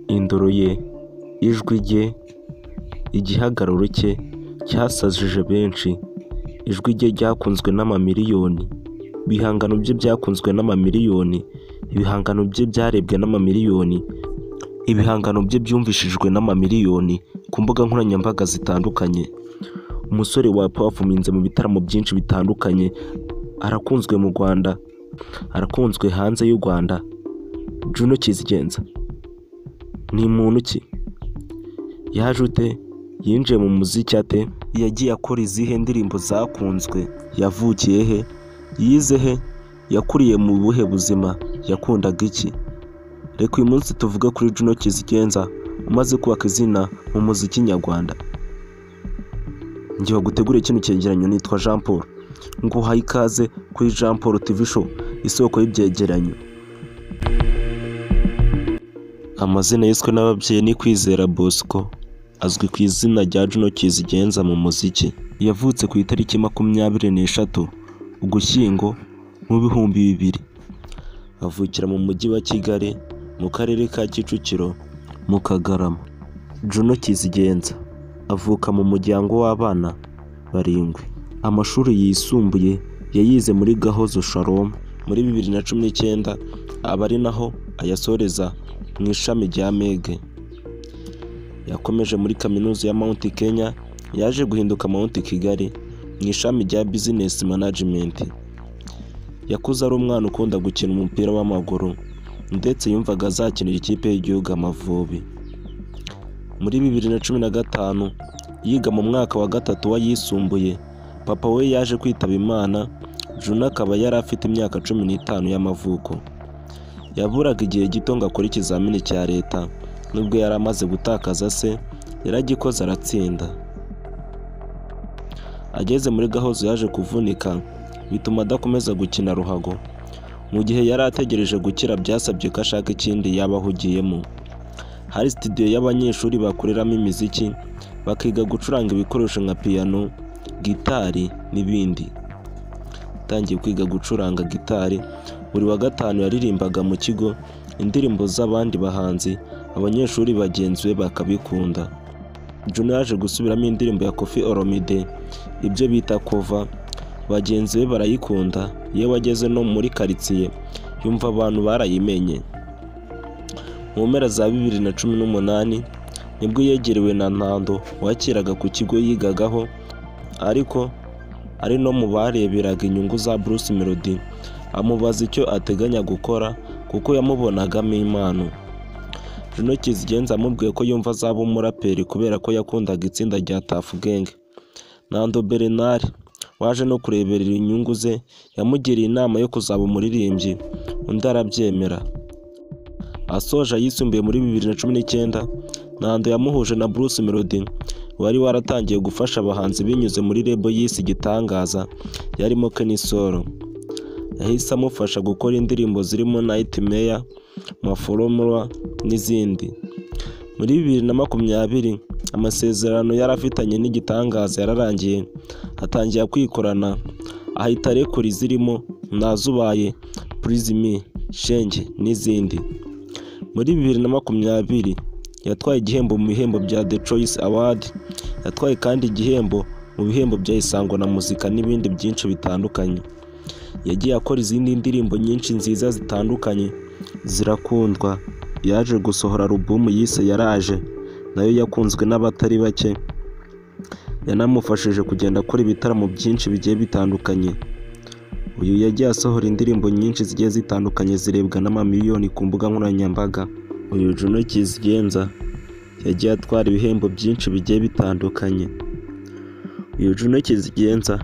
Indoro ye, ijwi rye, igihagararo cye cyasajije benshi. Ijwi rye ryakunzwe n'amamiliyoni, ibihangano bye byakunzwe n'amamiliyoni, ibihangano bye byarebwe n'amamiliyoni, ibihangano bye byumvishijwe n'amamiliyoni ku mbuga nkoranyambaga zitandukanye. Umusore wapafuminze mu bitaramo byinshi bitandukanye, arakunzwe mu Rwanda, arakunzwe hanze y'u Rwanda. Juno Kizigenza ni muntu ki? Yaje ute? Yinjiye mu muziki ate? Yagiye akora izihe ndirimbo zakunzwe? Yavukiye he? Yize he? Yakuriye mu buhe buzima? Yakundaga iki? Reka uyu munsi tuvuge kuri Juno Kizigenza umaze kubaka izina mu muziki nyarwanda. Njye waguteguriye kino cyegeranyo nitwa Jean Paul. Nguhaye ikaze kuri Jean Paul TV Show, isoko y'ibyegeranyo. Amazina yiswe n'ababyeyi ni Kwizera Bosco, azwi ku izina rya Juno Kizigenza mu muziki. Yavutse ku itariki 23 Ugushyingo mu 2000. Avukira mu mujyi wa Kigali, mu karere ka Kicukiro, mu Kagarama. Juno Kizigenza avuka mu muryango w'abana 7. Amashuri yisumbuye yayize muri Gahozo Shalom muri 2019, aba ari naho ayasoreza mu ishami rya MEG. Yakomeje muri kaminuza ya Mount Kenya, yaje guhinduka Mount Kigali, mu ishami rya Business Management. Yakuze ari umwana ukunda gukina umupira w'amaguru, ndetse yumvaga azakinira ikipe y'igihugu Amavubi. Muri 2015 yiga mu mwaka wa 3 w'ayisumbuye, papa we yaje kwitaba Imana. Juno akaba yari afite imyaka 15 y'amavuko. Yaburaga igihe gito ngo akore ikizamini cya leta, nubwo yari amaze gutakaza se, yaragikoze aratsinda. Ageze muri Gahozo yaje kuvunika, bituma adakomeza gukina ruhago. Mu gihe yari ategereje gukira byasabye ko ashaka ikindi yaba ahugiyemo. Hari studio y'abanyeshuri bakoreramo imiziki, bakiga gucuranga ibikoresho nka piano, gitari n'ibindi. Atangiye kwiga gucuranga gitari, buri wa gatanu yaririmbaga mu kigo indirimbo z'abandi bahanzi, abanyeshuri bagenzi be bakabikunda. Juno yaje gusubiramo indirimbo ya Koffi Olomide, ibyo bita cover, bagenzi be barayikunda. Yewe ageze no muri karitsiye yumva abantu barayimenye. Mu mpera za 2018 nibwo yegerewe na Ntando wakiraga ku kigo yigagaho, ariko ari no mu bareberaga inyungu za Bruce Melody, amubaza icyo ateganya gukora kuko yamubonagamo impano. Juno Kizigenza amubwiye ko yumva azaba umuraperi kubera ko yakundaga itsinda rya Tuff Gang. Nando Bernard waje no kureberera inyungu ze yamugiriye inama yo kuzaba umuririmbyi, undi arabyemera. Asoje ayisumbuye muri 2019, Nando yamuhuje na Bruce Melody wari waratangiye gufasha abahanzi binyuze muri label yise Igitangaza yarimo Kenny Sol. Yahise amufasha gukora indirimbo zirimo Nightmare, Maforomora n'izindi. Muri 2020 amasezerano yari afitanye n'Igitangaza yararangiye, atangira kwikorana, ahita arekura izirimo Nazubaye, Please Me, Shenge n'izindi. Muri 2020 yatwaye igihembo mu bihembo bya The Choice Award, yatwaye kandi igihembo mu bihembo bya Isango na Muzika n'ibindi byinshi bitandukanye. Yagiye akora izindi ndirimbo nyinshi nziza zitandukanye zirakundwa. Yaje gusohora alubumu yise Yaraje, nayo yakunzwe n'abatari bake. Yanamufashije kugenda akora ibitaramo byinshi bigiye bitandukanye. Uyu yagiye asohora indirimbo nyinshi zigiye zitandukanye zirebwa n'amamiliyoni ku mbuga nkoranyambaga. Uyu Juno Kizigenza yagiye atwara ibihembo byinshi bigiye bitandukanye. Uyu Juno Kizigenza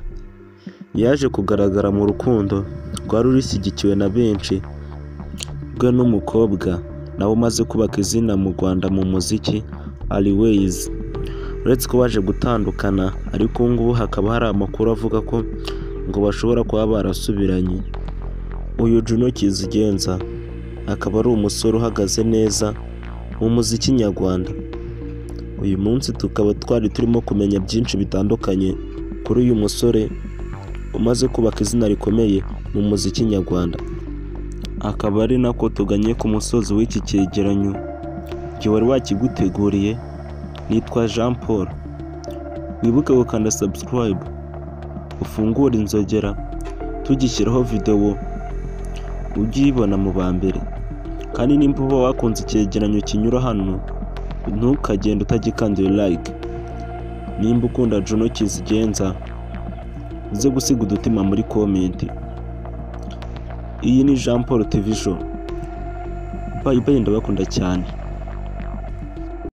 yaje kugaragara mu rukundo rwari rushyigikiwe na benshi, rwe n'umukobwa nawe umaze kubaka izina mu Rwanda mu muziki, Ariways. Uretse ko baje gutandukana, ariko ubu ngubu hakaba hari amakuru avuga ko ngo bashobora kuba barasubiranye. Uyu Juno Kizigenza akaba ari umusore uhagaze neza mu muziki nyarwanda. Uyu munsi tukaba twari turimo kumenya byinshi bitandukanye kuri uyu musore umaze kubaka izina rikomeye mu muziki nyarwanda. Akaba ari nako tuganye ku musozi w'iki cyegeranyo. Igihe wari wakiguteguriye nitwa Jean Paul. Wibuke gukanda subscribe, ufungure inzogera, tugishyiraho videwo ujye uyibona mu ba mbere. Kandi nimba uba wakunze icyegeranyo kinyura hano, ntukagende utagikandiye like. Nimba ukunda Juno Kizigenza, uze gusiga udutima muri comment. Iyi ni Jean Paul TV Show. Bye bye, ndabakunda cyane.